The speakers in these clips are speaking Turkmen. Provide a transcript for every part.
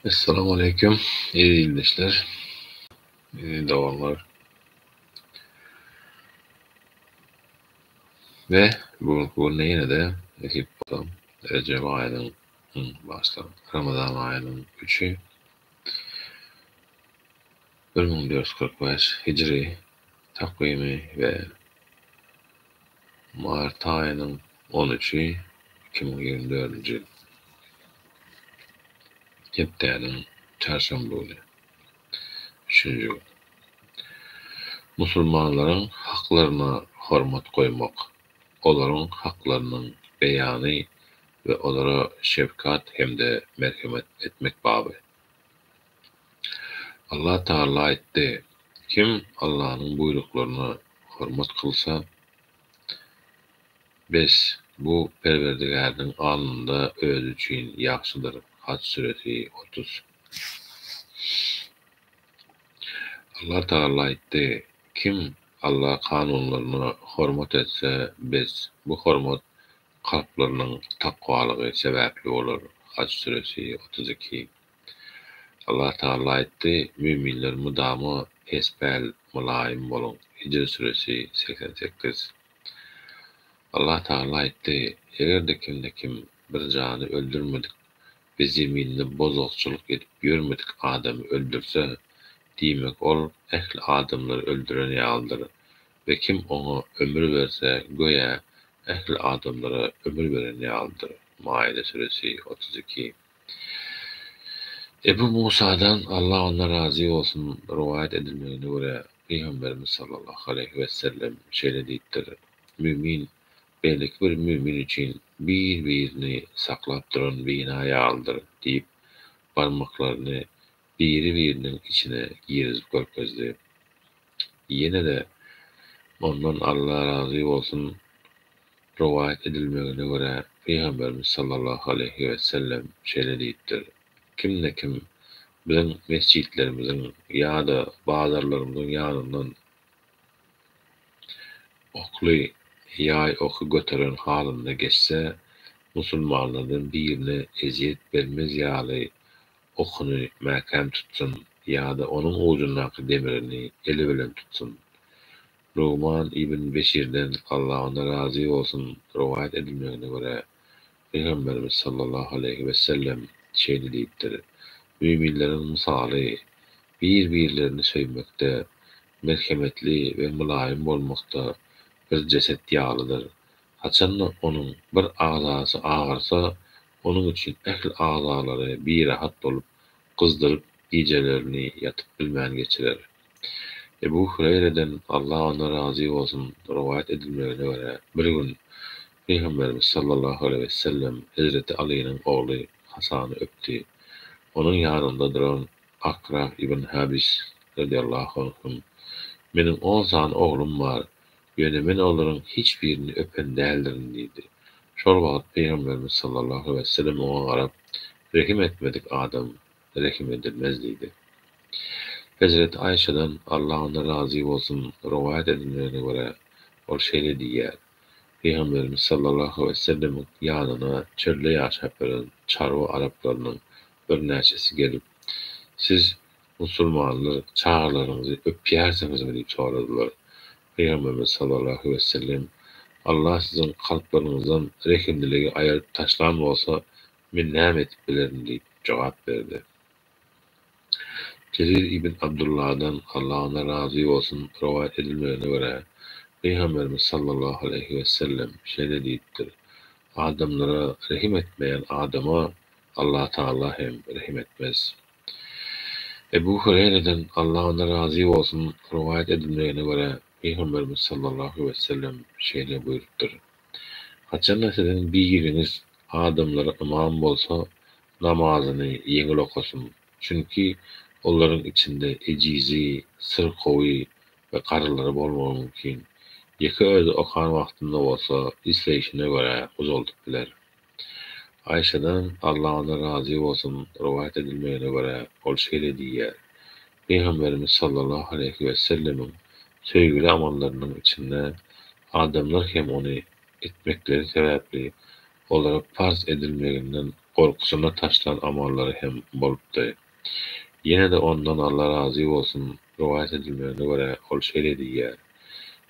Essalamu aleýkum, eziz ildeşler, eziz doganlar. We bu günki günde ýene-de nesip bolsa Rejep aýynyň, bagyşlaň, Ramazan aýynyň üçi, 1445 hijri takwymy we mart aýynyň on üçi, 2024-nji ýyl. Hepdäniň çarşenbe güni, üçünji gün. Musulmanlaryň haklaryna hormat goýmak, olaryň haklarynyň beýany we olara şefkat hem-de merhemet etmek baby. Allah Tagala aýtdy, Kim Allanyň buýruklaryna hormat kylsa, bes, bu Perwerdigäriniň alnynda özi üçin ýagşydyr Haç süresi, 30. Allah Tagala aýtdy, Kim Alla kanunlaryna hormat etse, bes, bu hormat kalplarynyň takwalygy sebäpli bolar Haç süresi, 32. Allah Tagala aýtdy, Müminler mydama pespäl, mylaýym boluň Hijr süresi, 88. Allah Tagala aýtdy, Eger-de kimde-kim bir jany öldürmedik we zeminde bozgakçylyk edip ýörmedik adamy öldürse, diýmek ol ähli adamlary öldüren ýalydyr we kim oňa ömür berse, göýä, ähli adamlara ömür beren ýalydyr Maide süresi, 32. Ebu Musadan, Allah ondan razy bolsun, rowaýat edilmegine görä, Pygamberimiz sallallahu aleýhi wesellem şeýle diýipdir, Mümin beýleki bir mümin üçin bir-birini saklap duran bina ýalydyr diýip, barmaklaryny biri-biriniň içine girizip görkezdi. Ýene-de ondan, Allah razy bolsun, rowaýat edilmegine görä, Pygamberimiz sallallahu aleýhi wesellem şeýle diýipdir, Kimde-kim biziň mesjitlerimiziň ýa-da bazarlarymyzyň ýanyndan okly ýaý oky göteren halynda geçse, musulmanlardan birine ezýet bermez ýaly okuny mäkäm tutsun ýa-da onuň ujundaky demirini eli bilen tutsun. Nugman ibn Beşirden, Allah ondan razy bolsun, rowaýat edilmegine görä, Pygamberimiz sallallahu aleýhi wesellem şeýle diýipdir, Müminleriň mysaly, bir-birlerini söýmekde, merhemetli we mylaýym bolmakda bir jeset ýalydyr. Haçanda onuň bir agzasy agyrsa, onuň üçin ähli agzalary birahat bolup, gyzdyryp gijelerini ýatyp bilmän geçirer. Ebu Hüreýreden, Allah ondan razy bolsun, rowaýat edilmegine görä, bir gün Pygamberimiz sallallahu aleýhi wesellem hezreti Alynyň ogly Hasany öpdi. Onuň ýanynda duran Akra ibn Habis radiallahu anhum, Meniň on sany oglum bar, ýöne men olaryň hiç birini öpen däldirin diýdi. Şol wagt Pygamberimiz sallallahu aleýhi wesellem oňa garap, Rehim etmedik adam rehim edilmez diýdi. Hezreti Aýşadan, Allah ondan razy bolsun, rowaýat edilmegine görä, ol şeýle diýýär, Pygamberimiz sallallahu aleýhi wesellemiň ýanyna çölde ýaşap ýören çarwa araplarynyň birnäçesi gelip, Siz, musulmanlar, çagalaryňyzy öpýärsiňizmi? diýip soradylar. Pygamberimiz sallallahu aleýhi wesellem, Allah siziň kalplaryňyzdan rehimliligi aýyryp taşlan bolsa, men näme edip bilerin diýip jogap berdi. Jerir ibn Abdullahdan, Allah ondan razy bolsun, rowaýat edilmegine görä, Pygamberimiz sallallahu aleýhi wesellem şeýle diýipdir, Adamlara rehim etmeýän adama Allatagala hem rehim etmez. Ebu Hureýreden, Allah ondan razy bolsun, rowaýat edilmegine görä, Pygamberimiz sallallahu aleýhi wesellem şeýle buýrupdyr, Haçanda siziň biriňiz adamlara ymam bolsa, namazyny ýeňil okasyn, çünki olaryň içinde ejizi, syrkawy we garrylary bolmagy mümkin. Ýeke özi okan wagtynda bolsa isleýşine görä uzaldyp biler. Aýşadan, Allah ondan razy bolsun, rowaýat edilmegine görä, ol şeýle diýýär, Pygamberimiz sallallahu aleýhi wesellemiň söýgüli amallarynyň içinde adamlar hem ony etmekleri sebäpli. olara parz edilmeginden gorkusyna taşlan amallary hem bolupdy. Ýene-de ondan, Allah razy bolsun, rowaýat edilmegine görä, ol şeýle diýýär,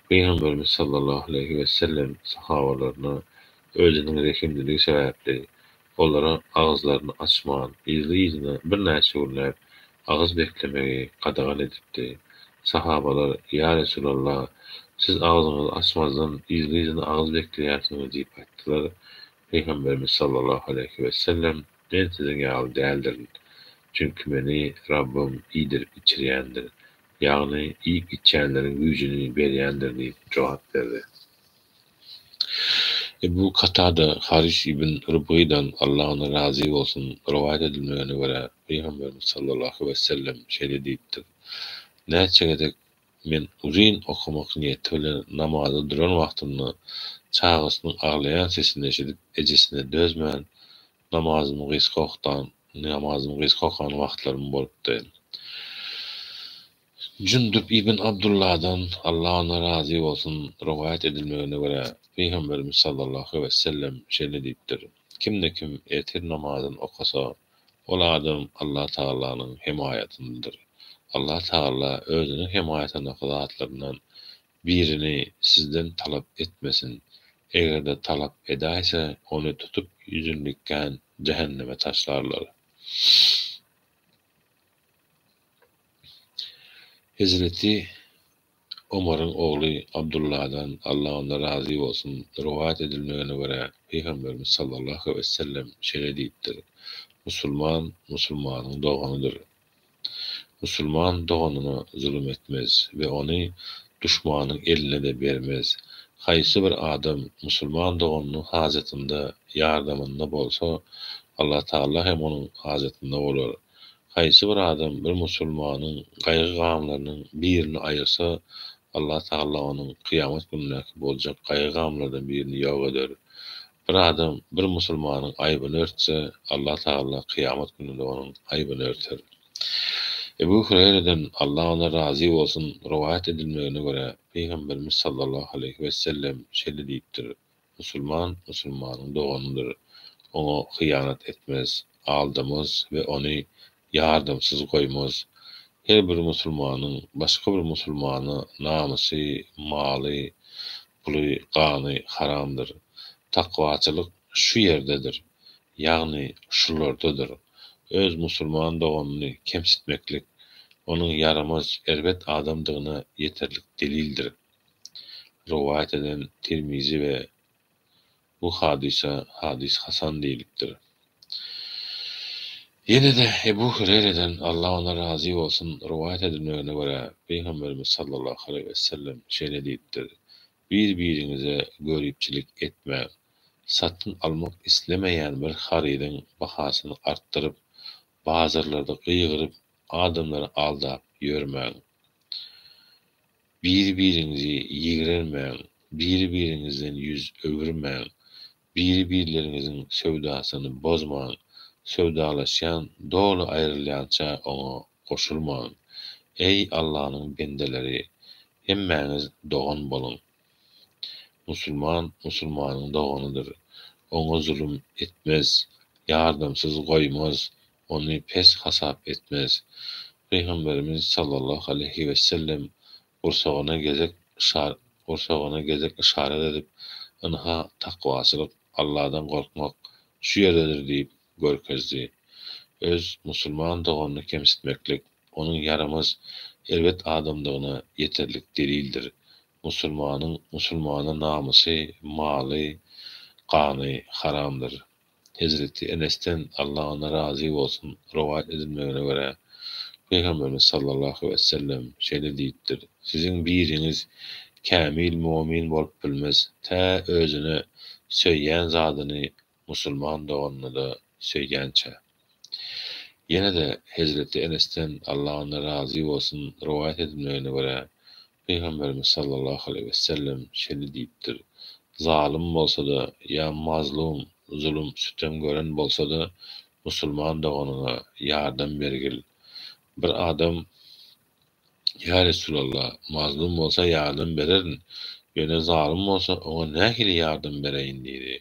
Pygamberimiz sallallahu aleýhi wesellem sahabalaryna özüniň rehimliligi sebäpli, olara agyzlaryny açman, yzly-yzyna birnäçe günläp agyz beklemegi gadagan edipdi. Sahabalar, Ýa Resulallah, siz agzyňyzy açmazdan yzly-yzyna agyz bekleýärsiňiz diýip aýtdylar. Pygamberimiz sallallahu aleýhi wesellem, Men siziň ýaly däldirin. Çünki meni Rabbym iýdirip-içirýändir, ýagny iýip-içýänleriň güýjüni berýändir diýip jogap berdi. Ebu Katada Haris ibn Rubgydan, Allah ondan razy bolsun, rowaýat edilmegine görä, Pygamberimiz sallallahu wesellem şeýle diýipdir, Näçe gezek men uzyn okamak niýeti bilen namaza duran wagtymda çagasynyň aglaýan sesini eşidip ejesine dözmän namazymy gysga okdan namazymy gysga okan wagtlarym bolupdy. Jundub ibn Abdullahdan, Allah ondan razy bolsun, rowaýat edilmegine görä, Pygamberimiz sallallahu wesellem şeýle diýipdir, Kimde-kim ertir namazyny okasa, ol adam Allah Tagalanyň hemaýatyndadyr. Allah Tagala özüniň hemaýatyndaky zatlaryndan birini sizden talap etmesin, eger-de talap edäýse, ony tutup ýüzünlikgän jähenneme taşlarlar. Hezreti Omaryň ogly Abdullahdan, Allah ondan razy bolsun, rowaýat edilmegine görä, Pygamberimiz sallallahu wesellem şeýle diýipdir, Musulman musulmanyň doganydyr. Musulman doganyna zulum etmez we ony duşmanyň eline-de bermez. Haýsy bir adam musulman doganynyň hajatynda, ýardamynda bolsa, Allatagala hem onuň hajatynda bolar. Haýsy bir adam bir musulmanyň gaýgy-gamlarynyň birini aýyrsa, Allatagala onuň kyýamat günündäki boljak gaýgy-gamlardan birini ýok eder. Bir adam bir musulmanyň aýbyny örtse, Allatagala kyýamat gününde onuň aýbyny örter. Ebu Hureýreden, Allah ondan razy bolsun, rowaýat edilmegine görä, Pygamberimiz sallallahu aleýhi wesellem şeýle diýipdir, Musulman musulmanyň doganydyr. Oňa hyýanat etmez, aldamaz we ony ýardamsyz goýmaz. Her bir musulmanyň başga bir musulmana namysy, maly, puly, gany haramdyr. Takwaçylyk şu ýerdedir, ýagny şulardadyr. Öz musulman doganyny kemsitmeklik, onuň ýaramaz, erbet adamdygyna ýeterlik delildir. Rowaýat eden Tirmizi we bu hadysa hadys hasan diýlipdir. Ýene-de Ebu Hureýreden, Allah ondan razy bolsun, rowaýat edilmegine görä, Pygamberimiz sallallahu aleýhi wesellem şeýle diýipdir, Bir-biriňize göripçilik etmäň. Satyn almak islemeýän bir harydyň bahasyny artdyryp, bazarlarda gygyryp, adamlary aldap ýörmäň. Biri-biriňizi ýigrenmäň, biri-biriňizden ýüz öwürmäň, biri-birleriňiziň söwdasyny bozmaň, söwdalaşýan doly aýrylýança oňa goşulmaň. Eý, Allanyň bendeleri! Hemmäňiz dogan boluň! Musulman musulmanyň doganydyr. Oňa zulum etmez, ýardamsyz goýmaz, ony pes hasap etmez. Pygamberimiz sallallahu aleýhi wesellem gursagyna gezek gursagyna gezek yşarat edip, Ynha, takwaçylyk, Alladan gorkmak şu ýerdedir diýip görkezdi. Öz musulman doganyny kemsitmeklik, onuň ýaramaz, erbet adamdygyna ýeterlik delildir. Musulmanyň musulmana namysy, maly, gany haramdyr. Hezreti Enesden, Allah ondan razy bolsun, rowaýat edilmegine görä, Pygamberimiz sallallahu wesellem şeýle diýipdir, Siziň biriňiz kämil mu'min bolup bilmez, tä özüne söýýän zadyny musulman doganyna-da söýýänçä. Ýene-de hezreti Enesden, Allah ondan razy bolsun, rowaýat edilmegine görä, Pygamberimiz sallallahu aleýhi wesellem şeýle diýipdir, Zalym bolsa-da ýa mazlum, zulum-sütem gören bolsa-da, musulman doganyňa ýardam bergil. Bir adam, Ýa Resulallah, mazlum bolsa ýardam bererin, ýöne zalym bolsa oňa nähili ýardam bereýin diýdi.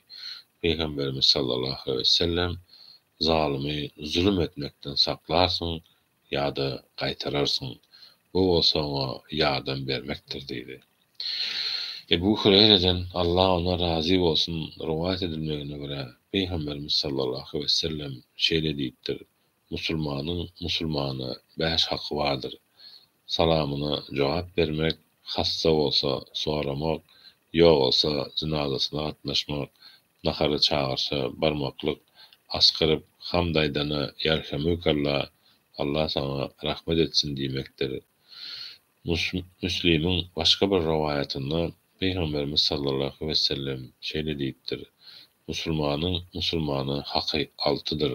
Pygamberimiz sallallahu aleýhi wesellem, Zalymy zulum etmekden saklarsyň ýa-da gaýtararsyň, bu bolsa oňa ýardam bermekdir diýdi. Ebu Hureýreden, Allah ondan razy bolsun, rowaýat edilmegine görä, Pygamberimiz sallallahu aleýhi wesellem şeýle diýipdir, Musulmanyň musulmana bäş haky bardyr, salamyna jogap bermek, hassa bolsa soramak, ýogalsa jynazasyna gatnaşmak, nahara çagyrsa barmaklyk, asgyryp hamd aýdana ýerhemükalla, Allah saňa rahmet etsin diýmekdir. Müslimiň başga bir rowaýatynda Pygamberimiz sallallahu wesellem şeýle diýipdir, Musulmanyň musulmana haky altydyr,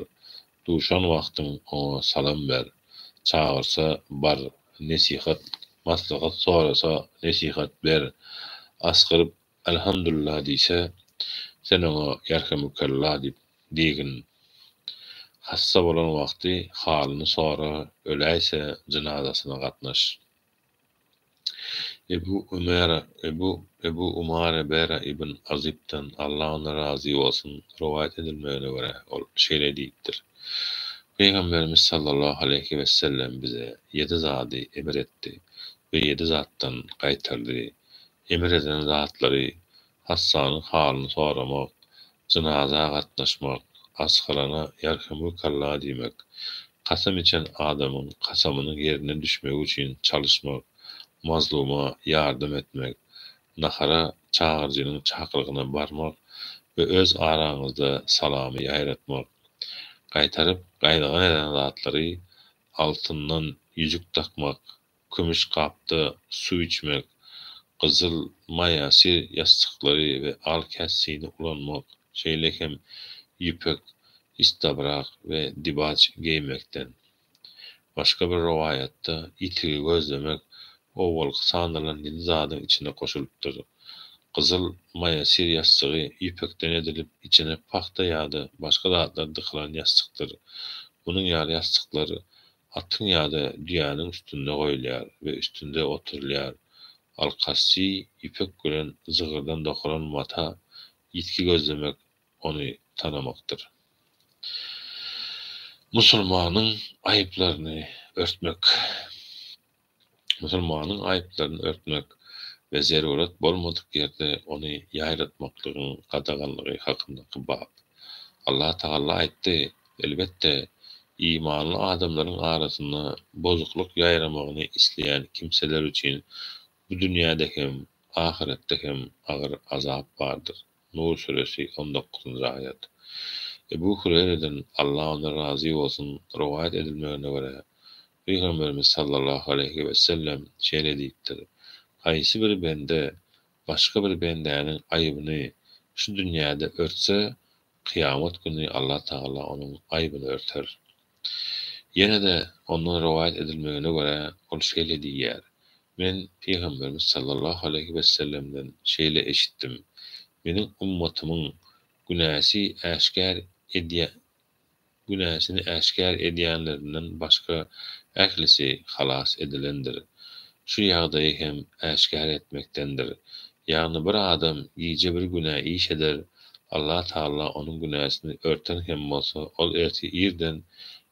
Duşan wagtyň oňa salam ber, çagyrsa bar, nesihat, maslahat sorasa nesihat ber, asgyryp Elhamdulillah diýse, sen oňa Ýerhemükella diýip diýgin. Hassa bolan wagty halyny sora, öläýse jynazasyna gatnaş. Ebu Umera, Ebu Ebu Umare Bera ibn Azypdan, Allah ondan razy bolsun, rowaýat edilmegine görä, ol şeýle diýipdir, Pygamberimiz sallallahu aleýhi wesellem bize ýedi zady emir etdi we ýedi zatdan gaýtardy. Emir eden zatlary, hassanyň halyny soramak, jynaza gatnaşmak, asgyrana ýerhemükalla diýmek, kasam içen adamyň kasamynyň ýerine düşmegi üçin çalyşmak, mazluma ýardam etmek, nahara çagyryjynyň çakylygyna barmak we öz araňyzda salamy ýaýratmak. Gaýtaryp gaýdagan eden zatlary, altyndan ýüzük dakmak, kümüş gapda suw içmek, gyzyl maýasir ýassyklary we al kässini ulanmak, şeýle hem ýüpek, istabrak we dibaç geýmekden. Başga bir rowaýatda ýitigi gözlemek owalky sanalan ýedi zadyň içine goşulypdyr. Gyzyl maýasir ýassygy ýüpekden edilip, içine pagta ýa-da başga zatlar dykylan ýassykdyr. Munuň ýaly ýassyklar Atyň ýa-da düýäniň üstünde goýulýar we üstünde oturylýar. Al-Kassi ýüpek bilen zygyrdan dokalan mata ýitgi gözlemek ony tanamakdyr. Musulmanyň aýyplaryny örtmek. Musulmanyň aýyplaryny örtmek we zerurat bolmadyk ýerde ony ýaýratmaklygyň gadaganlygy hakyndaky bap. Allah Tagala aýtdy, Elbetde, imanly adamlaryň arasynda bozuklyk ýaýramagyny isleýän kimseler üçin bu dünýäde hem, ahyretde hem agyr azap bardyr. Nur süresi, on dokuzynjy aýat. Ebu Hureýreden, Allah ondan razy bolsun, rowaýat edilmegine görä, Pygamberimiz sallallahu aleýhi wesellem şeýle diýipdir, Haýsy bir bende başga bir bendäniň aýybyny şu dünýäde örtse, kyýamat güni Allah Tagala onuň aýybyny örter. Ýene-de ondan rowaýat edilmegine görä, ol şeýle diýýär, Men Pygamberimiz sallallahu aleýhi wessellemden şeýle eşitdim, Meniň ummatymyň günäsi äşgär edýä günäsini äşgär edýänlerinden başga ählisi halas edilendir. Şu ýagdaýy hem äşgär etmekdendir. Ýagny bir adam gije bir günä iş eder, Allah Tagala onuň günäsini örten hem bolsa, ol ertir irden,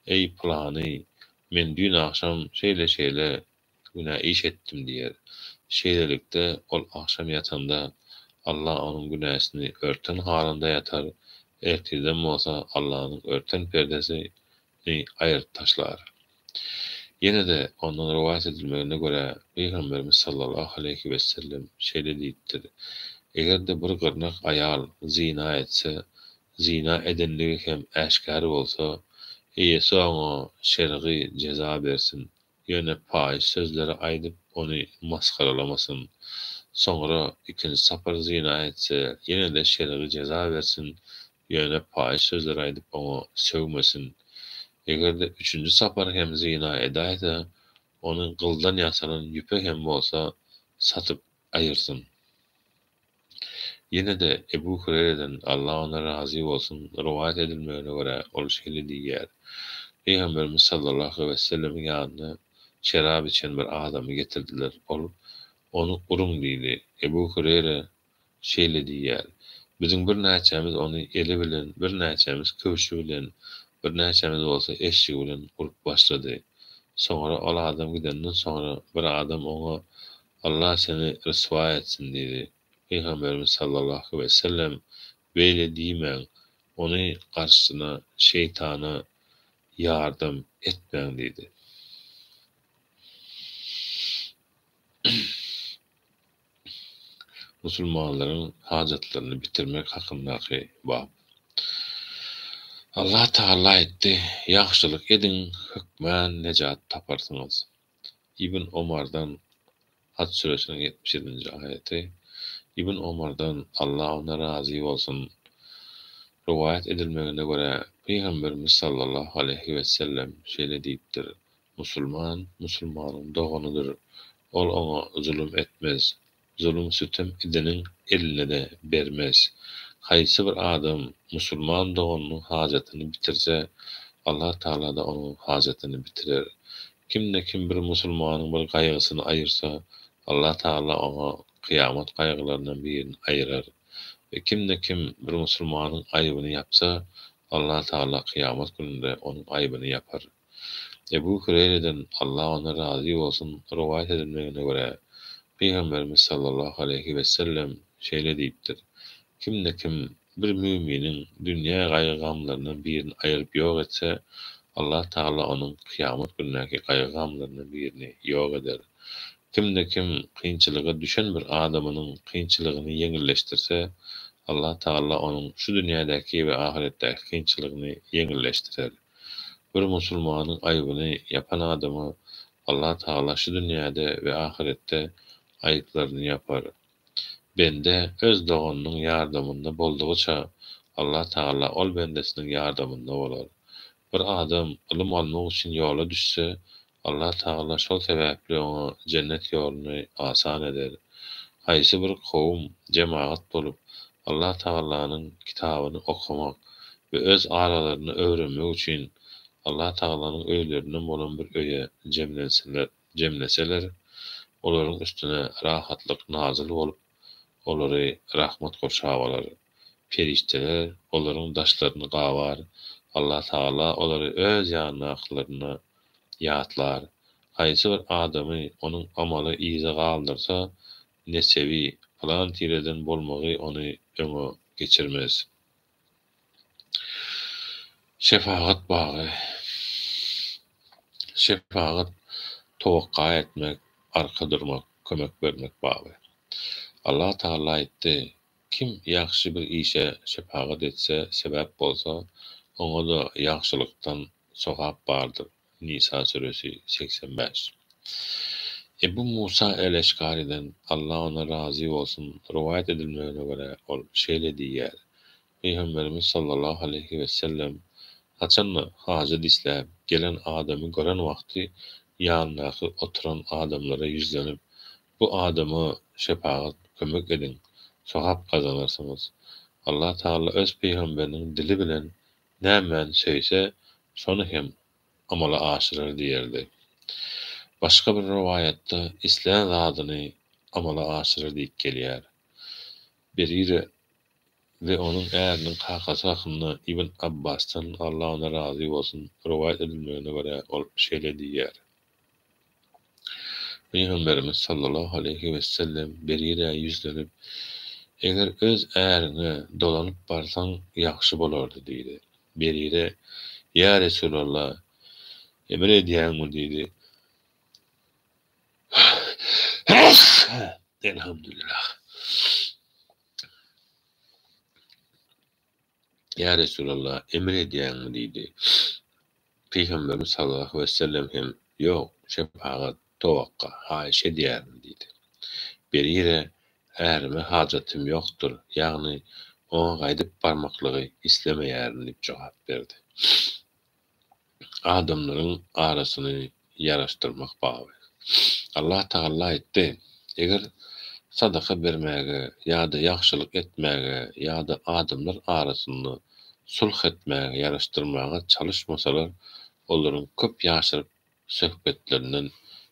Eý, pylany, men düýn agşam şeýle-şeýle günä iş etdim diýer. Şeýlelikde, ol agşam ýatanda, Allah onuň günäsini örten halynda ýatar, ertirden bolsa Allanyň örten perdesini aýryp taşlar. Ýene-de ondan rowaýat edilmegine görä, Pygamberimiz sallallahu aleýhi wesellem şeýle diýipdir, Eger-de bir gyrnak aýal zyna etse, zyna edenligi hem äşgär bolsa, eýesi oňa şergy jeza bersin, ýöne paýyş sözleri aýdyp ony masgaralamasyn. Soňra ikinji sapar zyna etse, ýene-de şergy jeza bersin, ýöne paýyş sözleri aýdyp oňa sögmesin. Eger-de üçünji sapar hem zyna edäýse, ony gyldan ýasalan ýüpe hem bolsa satyp aýyrsyn. Ýene-de Ebu Hureýreden, Allah ondan razy bolsun, rowaýat edilmegine görä, ol şeýle diýýär, Pygamberimiz sallallahu aleýhi wesellemiň ýanyna şerap içen bir adamy getirdiler. Ol, Ony uruň diýdi. Ebu Hureýre şeýle diýýär, Biziň birnäçämiz ony eli bilen, birnäçämiz köwşi bilen, birnäçämiz bolsa eşigi bilen urup başlady. Soňra ol adam gidenden soňra bir adam oňa, Allah seni ryswa etsin diýdi. Pygamberimiz sallallahu wesellem, Beýle diýmäň, ony garşysyna şeýtana ýardam etmäň diýdi. Musulmanlaryň hajatlaryny bitirmek hakyndaky bap. Allah Tagala aýtdy, Ýagşylyk ediň, hökmän nejat taparsyňyz. Ibn Omardan, Haç süresiniň 77-nji aýaty, Ibn Omardan, Allah ondan razy bolsun, rowaýat edilmegine görä, Pygamberimiz sallallahu aleýhi wesellem şeýle diýipdir, Musulman musulmanyň doganydyr. Ol oňa zulum etmez. Zulum-sütem edeniň eline-de bermez. Haýsy bir adam musulman doganynyň hajatyny bitirse, Allah Tagala-da onuň hajatyny bitirer. Kimde-kim bir musulmanyň bir gaýgysyny aýyrsa, Allah Tagala oňa kyýamat gaýgylaryndan birini aýyrar. We kimde-kim bir musulmanyň aýbyny ýapsa, Allah Tagala kyýamat gününde onuň aýbyny ýapar. Ebu Hüreýreden, Allah ondan razy bolsun, rowaýat edilmegine görä, Pygamberimiz sallallahu aleýhi wesellem şeýle diýipdir, Kimde-kim bir müminiň dünýä gaýgy-gamlaryndan birini aýyryp ýok etse, Allah Tagala onuň kyýamat günündäki gaýgy-gamlaryndan birini ýok eder. Kimde-kim kynçylyga düşen bir adamynyň kynçylygyny ýeňilleşdirse, Allah Tagala onuň şu dünýädäki we ahyretdäki kynçylygyny ýeňilleşdirer. Bir musulmanyň aýbyny ýapan adama Allah Tagala şu dünýäde we ahyretde aýyplaryny ýapar. Bende öz doganynyň ýardamynda boldugyça, Allah Tagala ol bendesiniň ýardamynda bolar. Bir adam ylym almak üçin ýola düşse, Allah Tagala şol sebäpli oňa jennet ýoluny asan eder. Haýsy bir kowum jemagat bolup, Allah Tagalanyň kitabyny okamak we öz aralarynda öwrenmek üçin Allah Tagalanyň öýlerinden bolan bir öýe jemlenseler, jemleseler, olaryň üstüne rahatlyk nazyl bolup, olary rahmat gurşap alar. Perişdeler olaryň daşlaryny gabar, Allah Tagala olary öz ýanyndakylaryna ýatlar. Haýsy bir adamy onuň amaly yza galdyrsa, nesebi, pylan tireden bolmagy ony öňe geçirmez. Şefagat bagy Şefagat, towakga etmek, arka durmak, kömek bermek baby. Allah Tagala aýtdy, Kim ýagşy bir işe şepagat etse, sebäp bolsa, oňa-da ýagşylykdan sogap bardyr, Nisa süresi, 85. Ebu Musa el-Eşgarydan, Allah ondan razy bolsun, rowaýat edilmegine görä, ol şeýle diýýär, Pygamberimiz sallallahu aleýhi wesellem haçan-da hajat isläp gelen adamy gören wagty ýanyndaky oturan adamlara ýüzlenip, Bu adama şepagat, kömek ediň, sogap gazanarsyňyz. Allah Tagala öz pygamberiniň dili bilen nämäni söýse, şony hem amala aşyrar diýerdi. Başga bir rowaýatda islän zadyny amala aşyrar diýip gelýär. Berire we onuň äriniň kakasy hakynda Ibn Abbasdan, Allah ondan razy bolsun, rowaýat edilmegine görä, ol şeýle diýýär, Pygamberimiz sallallahu aleýhi wesellem Berirä ýüzlenip, Eger öz äriňe dolanyp barsaň ýagşy bolardy diýdi. Berire, Ýa Resulallah, emir edýäňmi diýdi. Elhamdülillah. Ýa Resulallah, emir edýäňmi diýdi. Pygamberimiz sallallahu wesellem hem, Ýok, şepagat, towakga, haýyş edýärin diýdi. Berire, Ärime hajatym ýokdur, ýagny oňa gaýdyp barmaklygy islemeýärin diýip jogap berdi. Adamlaryň arasyny ýaraşdyrmak baby. Allah Tagala aýtdy, Eger sadaka bermäge ýa-da ýagşylyk etmäge ýa-da adamlar arasynda sulh etmäge, ýaraşdyrmaga çalyşmasalar, olaryň köp ýaşyryp söhbetlerinden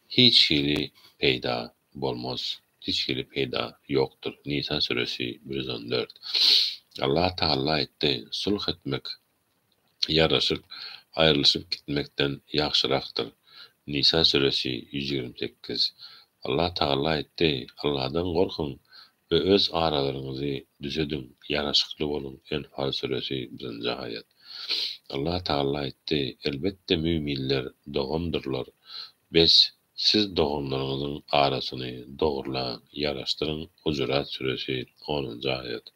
hiç hili peýda bolmaz, hiç hili peýda ýokdur. Nisa süresi, 114. Allah Tagala aýtdy, Sulh etmek, ýaraşyk, aýrylyşyp gitmekden ýagşyrakdyr. Nisa süresi, 128. Allah Tagala aýtdy, Allahdan gorkuň we öz aralaryňyzy düzediň, ýaraşykly boluň Enfal süresi, birinji aýat. Allah Tagala aýtdy, Elbetde müminler dogandyrlar. Bes, siz doganlaryňyzyň arasyny dogurlaň, ýaraşdyryň Hujurat süresi, onunjy aýat.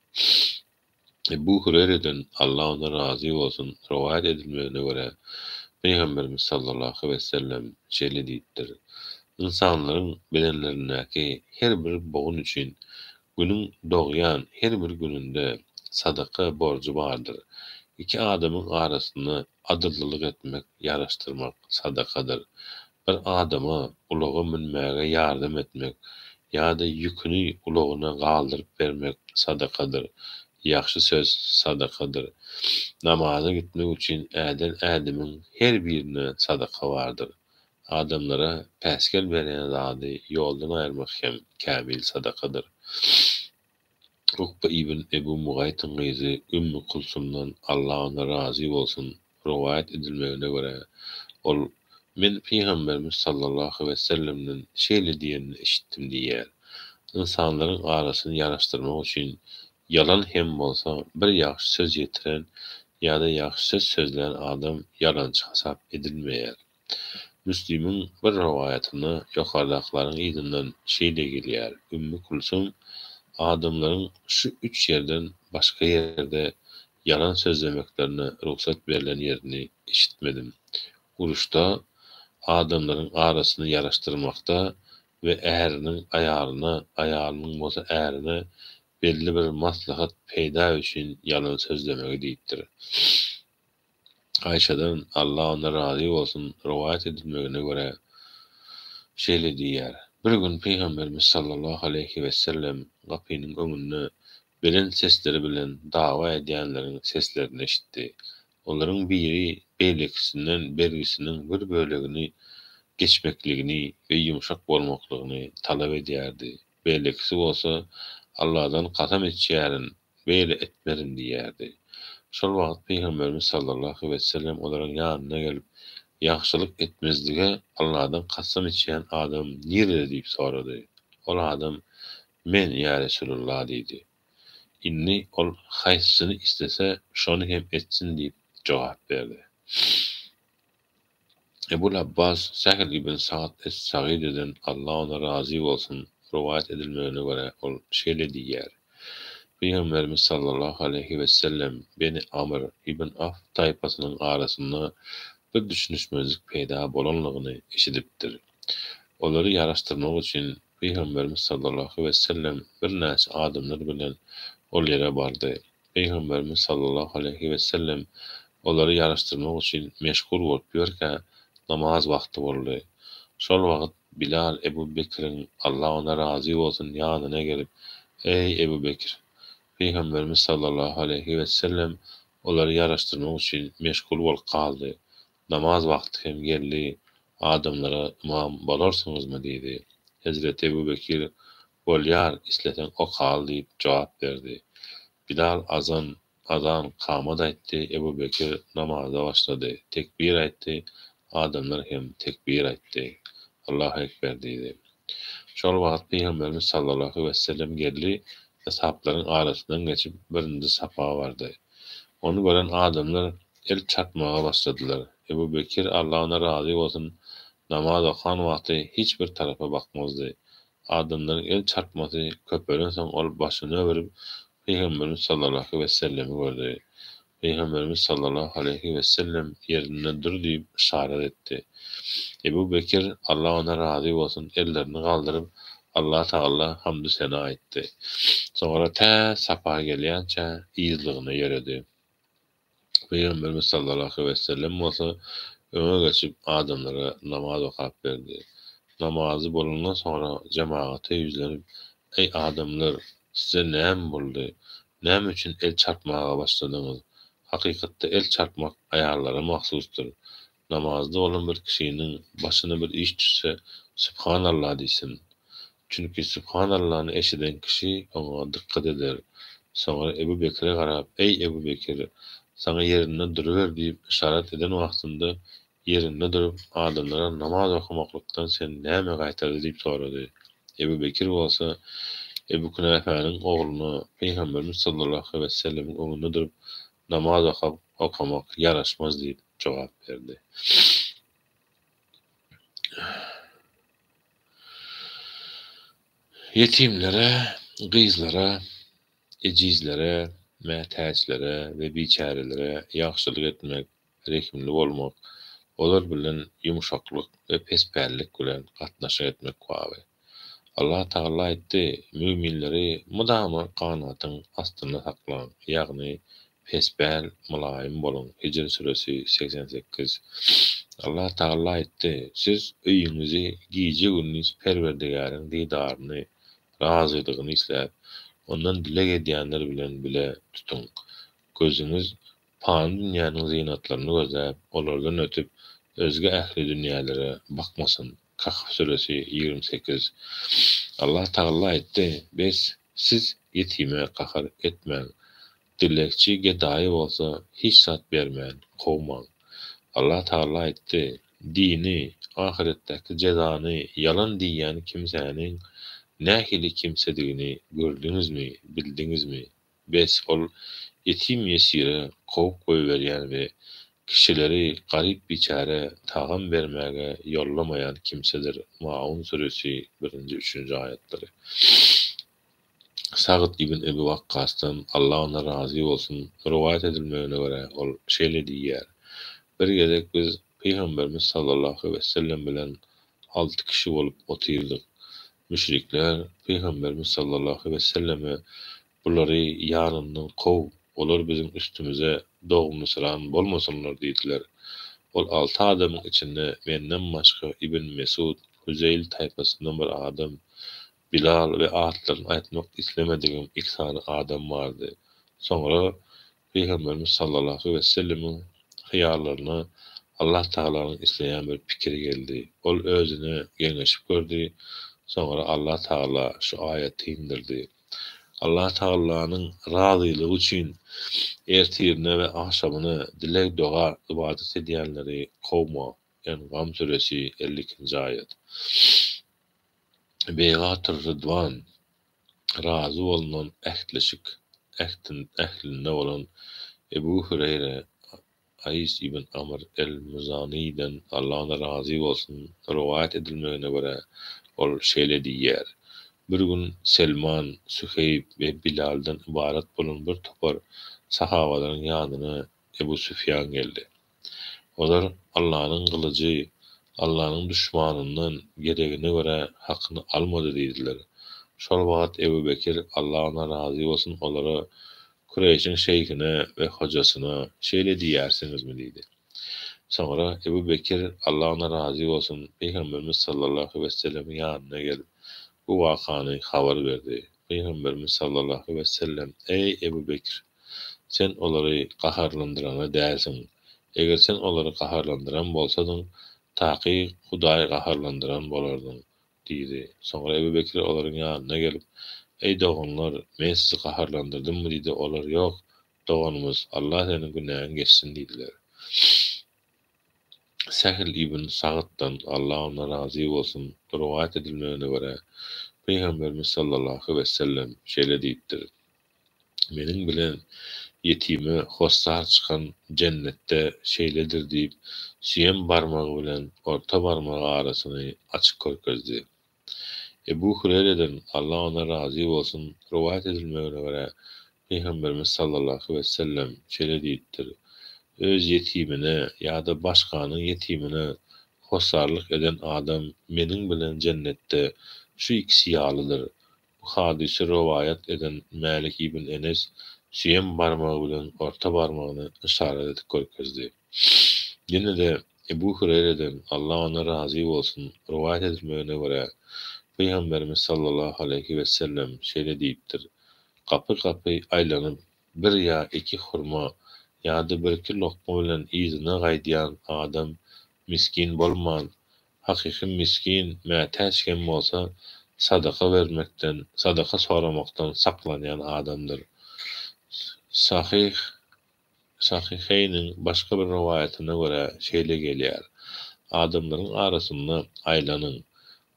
Ebu Hüreýreden, Allah ondan razy bolsun, rowaýat edilmegine görä, Pygamberimiz sallallahu wesellem şeýle diýipdir, Ynsanlaryň bedenlerindäki her bir bogun üçin Günüň dogýan her bir gününde sadaka borjy bardyr. Iki adamyň arasynda adyllylyk etmek, ýaraşdyrmak sadakadyr. Bir adama ulaga münmäge ýardam etmek ýa-da ýüküni ulagyna galdyryp bermek sadakadyr. Ýagşy söz sadakadyr. Namaza gitmek üçin äden ädimiň her birine sadaka bardyr. Adamlara päsgel berýän zady ýoldan aýyrmak hem kämil sadakadyr. Ukba ibn Ebu Mugaýtyň gyzy Ümmi Kulsumdan, Allah ondan razy bolsun, rowaýat edilmegine görä, ol, Men Pygamberimiz sallallahu wessellemden şeýle diýenini eşitdim diýýär, Ynsanlaryň arasyny ýaraşdyrmak üçin ýalan hem bolsa bir ýagşy söz ýetiren ýa-da ýagşy söz sözlän adam ýalançy hasap edilmeýär. Müslimiň bir rowaýatynda ýokardakylaryň yzyndan şeýle gelýär, Ümmi Kulsum adamlaryň şu üç ýerden başga ýerde ýalan sözlemeklerine rugsat berlen ýerini eşitmedim, uruşda, adamlaryň arasyny ýaraşdyrmakda we äriniň aýalyna, aýalynyň bolsa ärine belli bir maslahat, peýda üçin ýalan sözlemegi diýipdir. Aýşadan, Allah ondan razy bolsun, rowaýat edilmegine görä, şeýle diýýär, Bir gün Pygamberimiz sallallahu aleýhi wesellem gapynyň öňünde belent sesleri bilen dawa edýänleriň seslerini eşitdi. Olaryň biri beýlekisinden bergisiniň bir bölegini geçmekligini we ýumşak bolmaklygyny talap edýärdi. Beýlekisi bolsa, Allahdan kasam içýärin, beýle etmerin diýýärdi. Şol wagt Pygamberimiz sallallahu wesellem olaryň ýanyna gelip, Ýagşylyk etmezlige Allahdan kasam içýän adam nirede diýip sorady. Ol adam, Men, ýa Resulallah diýdi. Indi ol haýsysyny islese, şony hem etsin diýip jogap berdi. Ebul Abbas Sehl ibn Sa'd es-Sagydydan, Allah ondan razy bolsun, rowaýat edilmegine görä, ol şeýle diýýär, Pygamberimiz sallallahu aleýhi wesellem Beni Amr ibn Awf taýpasynyň arasynda bir düşünişmezlik peýda bolanlygyny eşidipdir. Olary ýaraşdyrmak üçin Pygamberimiz sallallahu wesellem birnäçe adamlar bilen ol ýere bardy. Pygamberimiz sallallahu aleýhi wesellem olary ýaraşdyrmak üçin meşgul bolup ýörkä, namaz wagty boldy. Şol wagt Bilal Ebu Bekriň, Allah ondan razy bolsun, ýanyna gelip, Eý, Ebu Bekr! Pygamberimiz sallallahu aleýhi wesellem olary ýaraşdyrmak üçin meşgul bolup galdy. Namaz wagty hem geldi, adamlara ymam bolarsyňyzmy? diýdi. Hezreti Ebu Bekir, Bolýar, isleseň okal diýip jogap berdi. Bilal azan, azan, kamat aýtdy, Ebu Bekir namaza başlady, tekbir aýtdy, adamlar hem tekbir aýtdy. Allahu ekber diýdi. Şol wagt Pygamberimiz sallallahu wessellem geldi we saplaryň arasyndan geçip birinji sapa bardy. Ony gören adamlar el çarpmaga başladylar. Ebu Bekir, Allah ondan razy bolsun, namaz okan wagty hiç bir tarapa bakmazdy. Adamlaryň el çarpmasy köpelensoň ol başyny öwrüp, Pygamberimiz sallallahu wesellemi gördi. Pygamberimiz sallallahu aleýhi wesellem ýerinde dur diýip yşarat etdi. Ebu Bekir, Allah ondan razy bolsun, ellerini galdyryp, Allah Tagala hamdy-sena aýtdy. Soňra tä sapa gelýänçä yzlygyna ýöredi. Pygamberimiz sallallahu wesellem bolsa öňe geçip adamlara namaz okap berdi. Namazy bolandan soňra jemagata ýüzlenip, Eý adamlar, size näme boldy? Näme üçin el çarpmaga başladyňyz? Hakykatda el çarpmak aýallara mahsusdyr. Namazda bolan bir kişiniň başyna bir iş düşse, Subhanallah diýsin. Çünki Subhanallany eşiden kişi oňa dykgat eder. Soňra Ebu Bekire garap, Eý, Ebu Bekir! Saňa ýerinde duruber diýip yşarat eden wagtynda ýerinde durup, adamlara namaz okamaklykdan seni näme gaýtardy diýip sorady. Ebu Bekir bolsa, Ebu Künäfäniň ogluna Pygamberimiz sallallahu aleýhi wesellemiň öňünde durup namaz okap okamak ýaraşmaz diýip jogap berdi. Ýetimlere, gyzlara, ejizlere, mätäçlere we biçärelere ýagşylyk etmek, rehimli bolmak, olar bilen ýumşaklyk we pespällik bilen gatnaşyk etmek baby. Allah Tagala aýtdy, Müminleri mydama ganatyň astynda saklaň, ýagny pespäl, mylaýym boluň, Hijr süresi, 88. Allah Tagala aýtdy, Siz öýüňizi gije-gündiz Perwerdigäriň didaryny, razylygyny isläp, Ondan dileg edýänler bilen bile tutuň. Gözüňiz pany dünýäniň zynatlaryny gözläp, olardan ötüp, özge ähli dünýälere bakmasyn, Kahf süresi, 28. Allah Tagala aýtdy, Bes, siz ýetime gahar etmäň, dilegçi gedaýy bolsa hiç zat bermän, kowmaň. Allah Tagala aýtdy, Dini, ahyretdäki jezany ýalan diýýän kimsäniň nähili kimsedigini gördüňizmi, bildiňizmi? Bes, ol ýetim-ýesire kowup goýberýän we kişileri garyp-biçärä tagam bermäge ýollamaýan kimsedir, Maun süresi, birinji, üçünji aýatlary. Sagt ibn Ebi Wakgasdan, Allah ondan razy bolsun, rowaýat edilmegine görä, ol şeýle diýýär, Bir gezek biz Pygamberimiz sallallahu wesellem bilen alty kişi bolup otyrdyk. Müşrikler Pygamberimiz sallallahu weselleme Bulary ýanyndan kow, olar biziň üstümize dogumlysyran bolmasynlar diýdiler. Ol alty adamyň içinde menden başga Ibn Mesud, Hüzeýl taýpasyndan bir adam, Bilal we atlaryny aýtmak islemedigim iki sany adam bardy. Soňra Pygamberimiz sallallahu wesellemiň hyýallaryna Allah Tagalanyň isleýän bir pikiri geldi. Ol özüne geňeşip gördi, soňra Allah Tagala şu aýaty indirdi. Allah Tagalanyň razylygy üçin ertirine we agşamyna dileg-doga ybadat edýänleri kowma, Engam süresi, 52-nji aýat. Beýgatyr-Rydwan, razy bolnan ähtleşik, ählinde bolan Ebu Hüreýre Aýs ibn Amr el-Muzanydan, Allah ondan razy bolsun, rowaýat edilmegine görä, ol şeýle diýýär, Bir gün Selman, Süheýb we Bilaldan ybarat bolan bir topar sahabalaryň ýanyna Ebu Süfýan geldi. Olar Allanyň gylyjy Allanyň duşmanyndan geregine görä hakyny almady diýdiler. Şol wagt Ebu Bekir, Allah ondan razy bolsun, olara, Kureýşiň şeýhine we hojasyna şeýle diýýärsiňizmi? diýdi. Soňra Ebu Bekir, Allah ondan razy bolsun, Pygamberimiz sallallahu wesellemiň ýanyna gelip, bu wakany habar berdi. Pygamberimiz sallallahu wesellem, Eý, Ebu Bekir! Sen olary gaharlandyrana dälsiň. Eger sen olary gaharlandyran bolsadyň, takyk Hudaýy gaharlandyran bolardyň diýdi. Soňra Ebu Bekir olaryň ýanyna gelip, Eý, doganlar, men sizi gaharlandyrdymmy diýdi. Olar, Ýok, doganymyz, Allah seniň günäňi geçsin diýdiler. Sehl ibn Sagddan, Allah ondan razy bolsun, rowaýat edilmegine görä, Pygamberimiz sallallahu wesellem şeýle diýipdir, Meniň bilen ýetime hossar çykan jennetde şeýledir diýip, süýem barmagy bilen orta barmagy arasyny açyk görkezdi. Ebu Hüreýreden, Allah ondan razy bolsun, rowaýat edilmegine görä, Pygamberimiz sallallahu wesellem şeýle diýipdir, Öz ýetimine ýa-da başganyň ýetimine hossarlyk eden adam meniň bilen jennetde şu ikisi ýalydyr. Bu hadysy rowaýat eden Mälik ibn Enes süýem barmagy bilen orta barmagyny yşarat edip görkezdi. Ýene-de Ebu Hüreýreden, Allah ondan razy bolsun, rowaýat edilmegine görä, Pygamberimiz sallallahu aleýhi wesellem şeýle diýipdir, Gapy-gapy aýlanyp, bir ýa iki hurma ýa-da birki lokma bilen yzyna gaýdýan adam misgin bolman, Hakyky misgin mätäç hem bolsa sadaka bermekden, sadaka soramakdan saklanýan adamdyr. Sahyh Sahyheýniň başga bir rowaýatyna görä şeýle gelýär, Adamlaryň arasynda aýlanyň,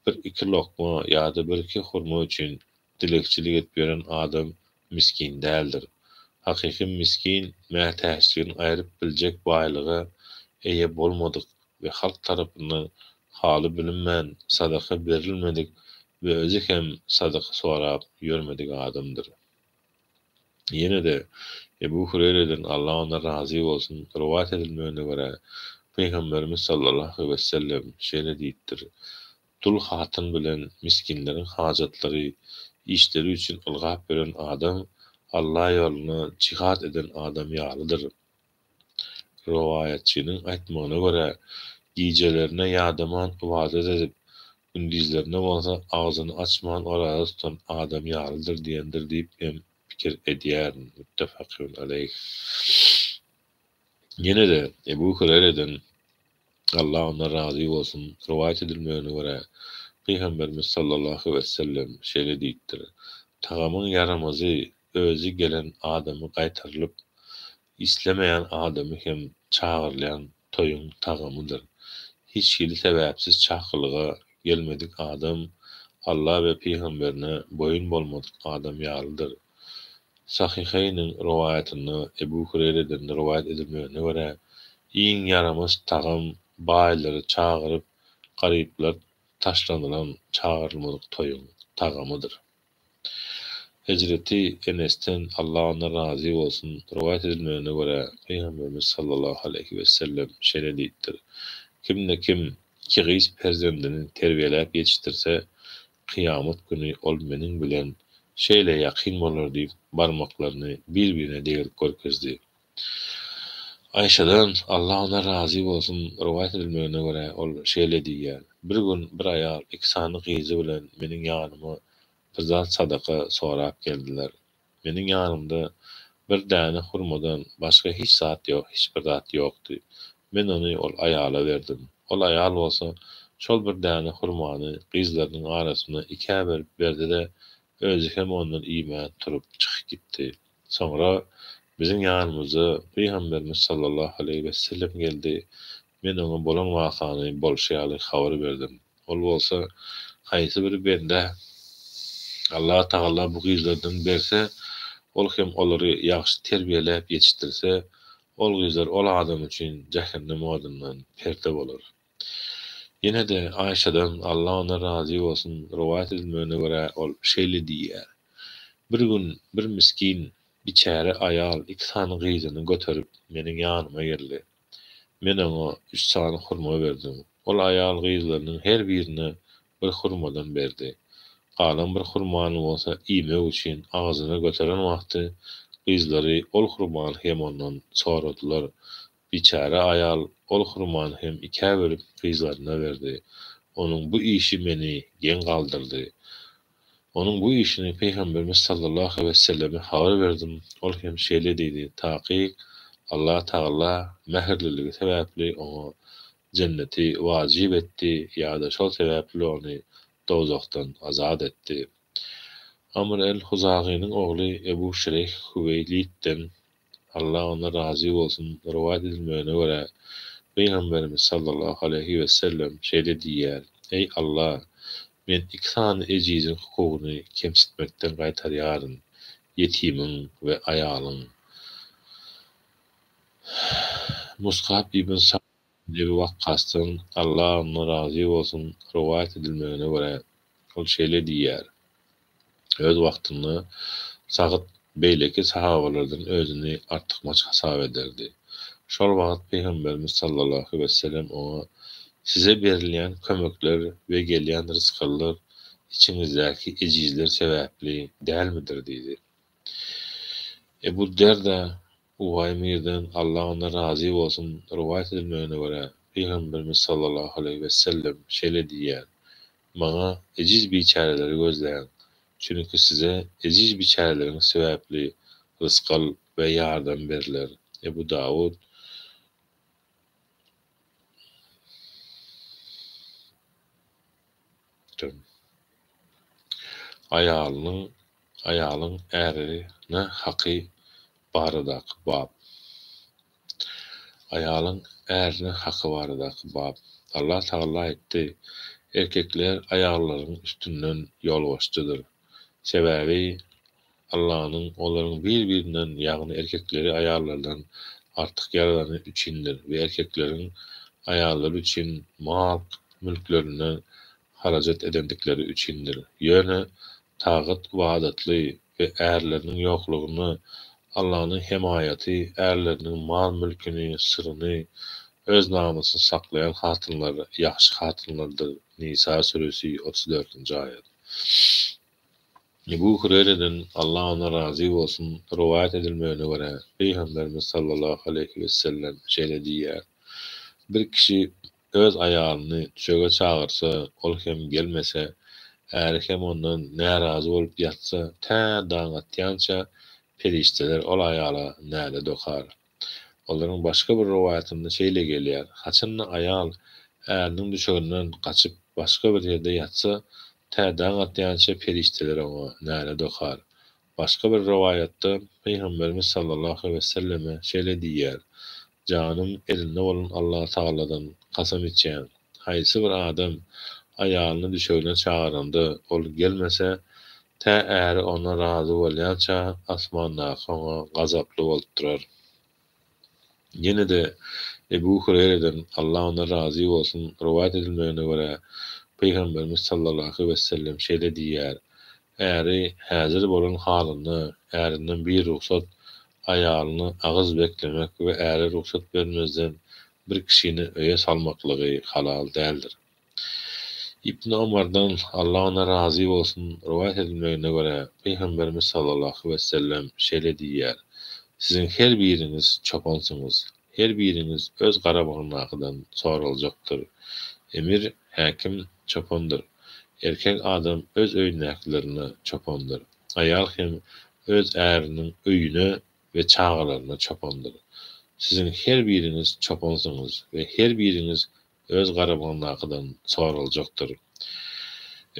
bir-iki lokma ýa-da bir-iki hurma üçin dilegçilik edip ýören adam misgin däldir. Hakyky misgin mätäçligini aýryp biljek baýlyga eýe bolmadyk we halk tarapyndan haly bilinmän sadaka berilmedik we özi hem sadaka sorap ýörmedik adamdyr. Ýene-de, Ebu Hureýreden, Allah ondan razy bolsun, rowaýat edilmegine görä, Pygamberimiz sallallahu wessellem şeýle diýipdir, Dul hatyn bilen misginleriň hajatlary, işleri üçin ylgap ýören adam Allah ýolunda jihad eden adam ýalydyr. Rowaýatçynyň aýtmagyna görä, gijelerine ýadaman ybadat edip, gündizlerine bolsa agzyny açman oraza tutan adam ýalydyr diýendir diýip hem pikir edýärin. Muttefakun aleýh. Ýene-de Ebu Hüreýreden, Allah ondan razy bolsun, rowaýat edilmegine görä, Pygamberimiz sallallahu wessellem şeýle diýipdir, Tagamyň ýaramazy özi gelen adamy gaýtarylyp, Islemeýän adamy hem çagyrylýan toýuň tagamydyr. Hiç hili sebäpsiz çakylyga gelmedik adam Alla we pygamberine boýun bolmadyk adam ýalydyr. Sahyheýniň rowaýatynda Ebu Hureýreden rowaýat edilmegine görä, iň ýaramaz tagam baýlary çagyryp, garyplar taşlanylan çagyrylmadyk toýuň tagamydyr. Hezreti Enesden, Allah ondan razy bolsun, rowaýat edilmegine görä, Pygamberimiz sallallahu aleýhi wesellem şeýle diýipdir, Kimde-kim iki gyz perzendini terbiýeläp ýetişdirse, kyýamat güni ol meniň bilen şeýle ýakyn bolar diýip, barmaklaryny bir-birine degrip görkezdi. Aýşadan, Allah ondan razy bolsun, rowaýat edilmegine görä, ol şeýle diýýär, Bir gün bir aýal iki sany gyzy bilen meniň ýanyma bir zat sadaka sorap geldiler. Meniň ýanymda bir däne hurmadan başga hiç zat ýok, hiç bir zat ýokdy. Men ony ol aýala berdim. Ol aýal bolsa şol bir däne hurmany gyzlarynyň arasynda ikä bölüp berdi-de, özi hem ondan iýmän turup çykyp gitdi. Soňra biziň ýanymyza Pygamberimiz sallallahu aleýhi wesellem geldi. Men oňa bolan wakany bolşy ýaly habar berdim. Ol bolsa, Haýsy bir bendä Allah Tagala bu gyzlardan berse, ol hem olary ýagşy terbiýeläp ýetişdirse, ol gyzlar ol adam üçin jähennem odundan perde bolar. Ýene-de Aýşadan, Allah ondan razy bolsun, rowaýat edilmegine görä, ol şeýle diýýär, Bir gün bir misgin, biçäre aýal iki sany gyzyny göterip meniň ýanyma geldi. Men oňa üç sany hurma berdim. Ol aýal gyzlarynyň her birine bir hurmadan berdi. Galan bir hurmany bolsa iýmek üçin agzyna göteren wagty gyzlary ol hurmany hem ondan soradylar. Biçäre aýal ol hurmany hem ikä bölüp gyzlaryna berdi. Onuň bu işi meni geň galdyrdy. Onuň bu işini Pygamberimiz sallallahu weselleme habar berdim, ol hem şeýle diýdi, Takyk, Allah Tagala mähirliligi sebäpli oňa jenneti wajyp etdi ýa-da şol sebäpli ony dowzahdan azat etdi. Amr el-Huzagynyň ogly Ebu Şureýh Hüweýlidden, Allah ondan razy bolsun, rowaýat edilmegine görä, Pygamberimiz sallallahu aleýhi wesellem şeýle diýýär, Eý Allah! Men iki sany ejiziň hukugyny kemsitmekden gaýtarýaryn, ýetimiň we aýalyň. Musgap ibn Sa'd ibn Ebi Wakgasdan, Allah ondan razy bolsun, rowaýat edilmegine görä, ol şeýle diýýär, Öz wagtynda Sagyt beýleki sahabalardan özüni artykmaç hasap ederdi. Şol wagt Pygamberimiz sallallahu wesellem oňa, Size berilýän kömekler we gelýän rysgallar içiňizdäki ejizler sebäpli dälmidir diýdi. Ebu Derda Uwaýmirden, Allah ondan razy bolsun, rowaýat edilmegine görä, Pygamberimiz sallallahu aleýhi wesellem şeýle diýýär, Maňa ejiz biçäreleri gözläň, çünki size ejiz biçäreleriňiz sebäpli rysgal we ýardam berler. Ebu Dawud. Aýalynyň, aýalyň ärine haky. Baradaky bap. Aýalyň ärine haky baradaky bap. Allah Tagala aýtdy, Erkekler aýallaryň üstünden ýolbaşçydyr. Sebäbi Allanyň olaryň bir-birinden, ýagny erkekleri aýallardan artyk ýaradany üçindir we erkekleriň aýallary üçin mal-mülklerinden harajat edendikleri üçindir. Ýöne tagat-ybadatly we ärleriniň ýoklugynda Allanyň hemaýaty ärleriniň mal-mülküni, syryny, öz namysyny saklaýan hatynlar ýagşy hatynlardyr, Nisa süresi, 34-nji aýat. Ebu Hureýreden, Allah ondan razy bolsun, rowaýat edilmegine görä, Pygamberimiz sallallahu aleýhi wesellem şeýle diýýär, Bir kişi Öz aýalyny düşege çagyrsa, ol hem gelmese, äri hem ondan närazy bolup ýatsa, tä daň atýança perişdeler ol aýala nälet okar. Olaryň başga bir rowaýatynda şeýle gelýär, Haçanda aýal äriniň düşeginden gaçyp başga bir ýerde ýatsa, tä daň atýança perişdeler oňa nälet okar. Başga bir rowaýatda Pygamberimiz sallallahu weselleme şeýle diýýär, Janym elinde bolan Allatagaladan kasam içýän, haýsy bir adam aýalyny düşegine çagyranda, ol gelmese, tä äri ondan razy bolýança asmandaky oňa gazaply bolup durar. Ýene-de Ebu Hureýreden, Allah ondan razy bolsun, rowaýat edilmegine görä, Pygamberimiz sallallahu wesellem şeýle diýýär, Äri häzir bolan halynda ärinden birugsat aýalyna agyz beklemek we äri rugsat bermezden bir kişini öýe salmaklygy halal däldir. Ibn Omardan, Allah ondan razy bolsun, rowaýat edilmegine görä, Pygamberimiz sallallahu wesellem şeýle diýýär, Siziň her biriňiz çopansyňyz. Her biriňiz öz garamagyndakydan soraljakdyr. Emir, häkim çopandyr. Erkek adam öz öýündäkilerine çopandyr. Aýal hem öz äriniň öýüne we çagalaryna çopandyr. Siziň her biriňiz çopansyňyz we her biriňiz öz garamagyndakydan soraljakdyr.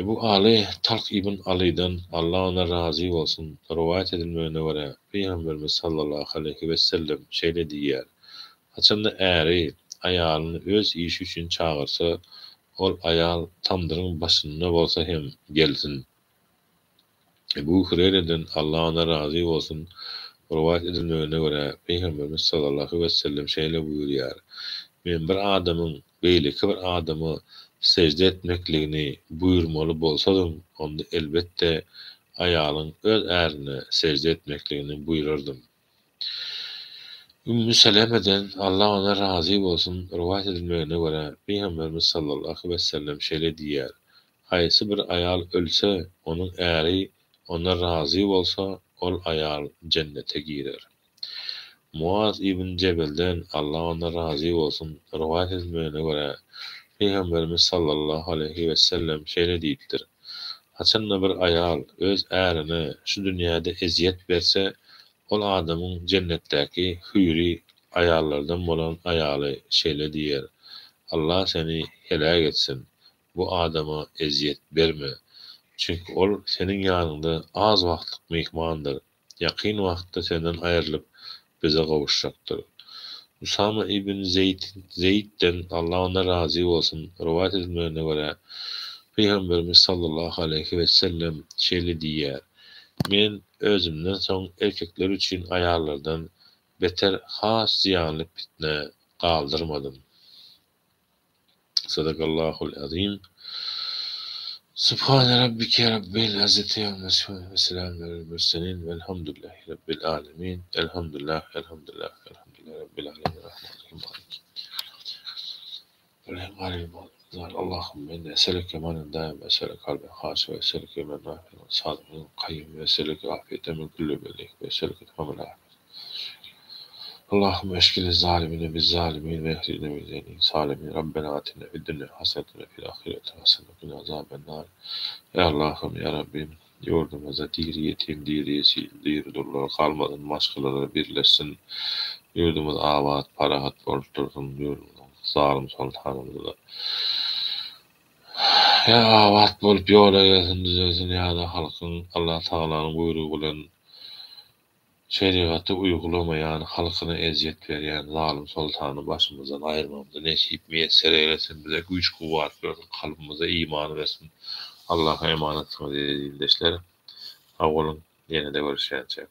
Ebu Aly Talk ibn Alydan, Allah ondan razy bolsun, rowaýat edilmegine görä, Pygamberimiz sallallahu aleýhi wesellem şeýle diýýär, Haçanda äri aýalyny öz işi üçin çagyrsa, ol aýal tamdyryň başynda bolsa hem gelsin. Ebu Hureýreden, Allah ondan razy bolsun, rowaýat edilmegine görä, Pygamberimiz sallallahu wesellem şeýle buýurýar, Men bir adamyň beýleki bir adama sežde etmekligini buýurmaly bolsadym, onda elbetde aýalyň öz ärine sežde etmekligini buýrardym. Ümmi Selemeden, Allah ondan razy bolsun, rowaýat edilmegine görä, Pygamberimiz sallallahu wesellem şeýle diýýär, Haýsy bir aýal ölse, onuň äri ondan razy bolsa, ol aýal jennete girer. Muaz ibn Jebelden, Allah ondan razy bolsun, rowaýat edilmegine görä, Pygamberimiz sallallahu aleýhi wesellem şeýle diýipdir, Haçanda bir aýal öz ärine şu dünýäde ezýet berse, ol adamyň jennetdäki hüýri aýallardan bolan aýaly şeýle diýer, Allah seni heläk etsin, bu adama ezýet berme. Çünki ol seniň ýanyňda az wagtlyk myhmandyr, ýakyn wagtda senden aýrylyp, bize gowuşjakdyr. Usama ibn Zeýd, Zeýdden, Allah ondan razy bolsun, rowaýat edilmegine görä, Pygamberimiz sallallahu aleýhi wesellem şeýle diýýär, Men özümden soň erkekler üçin aýallardan beter has zyýanly pitne galdyrmadym. Sadakallahul azim. Subhane rabbike rabbil izzeti amma ýasifun we selamun alel murselin velhamdülillahi rabbil alemin. Elhamdülillah, elhamdülillah, elhamdülillah rabbil alemin. Rahmanirrahim. Maliki Allahümme inni eseleke manen daim ve eseleke kalben haşi ve eseleke imen nafi'en ve sadıkan kayyum ve eseleke afiyeten min kulli belik ve eseleke tamamel afiyet. Allahümme eşkili zalimine biz zalimin ve ehrine min zenin salimin. Rabbena atina fid dünya haseneten ve fil ahireti haseneten ve qina azaben nar. Ya Allah'ım ya Rabbim ýurdumyzda diri ýetim, diri ýetim, diri dullar galmasyn, maşgalalar birleşsin, ýurdumyz abat, parahat bolup dursun, ýurdumyzyň zalym soltanymyzy-da ýa abat bolup ýola gelsin, düzelsin ýa-da halkyň Allatagalanyň buýrugy bilen. Şerigaty uýgulamaýan, halkyna ezýet berýän zalym soltany başymyzdan aýyrmagymyzy nesip miýesser eýlesin, bize güýç-kuwwat bersin, kalbymyza iman bersin. Allaha emanetsyňyz eziz ildeşler. Sag boluň, ýene-de görüşýänçäk.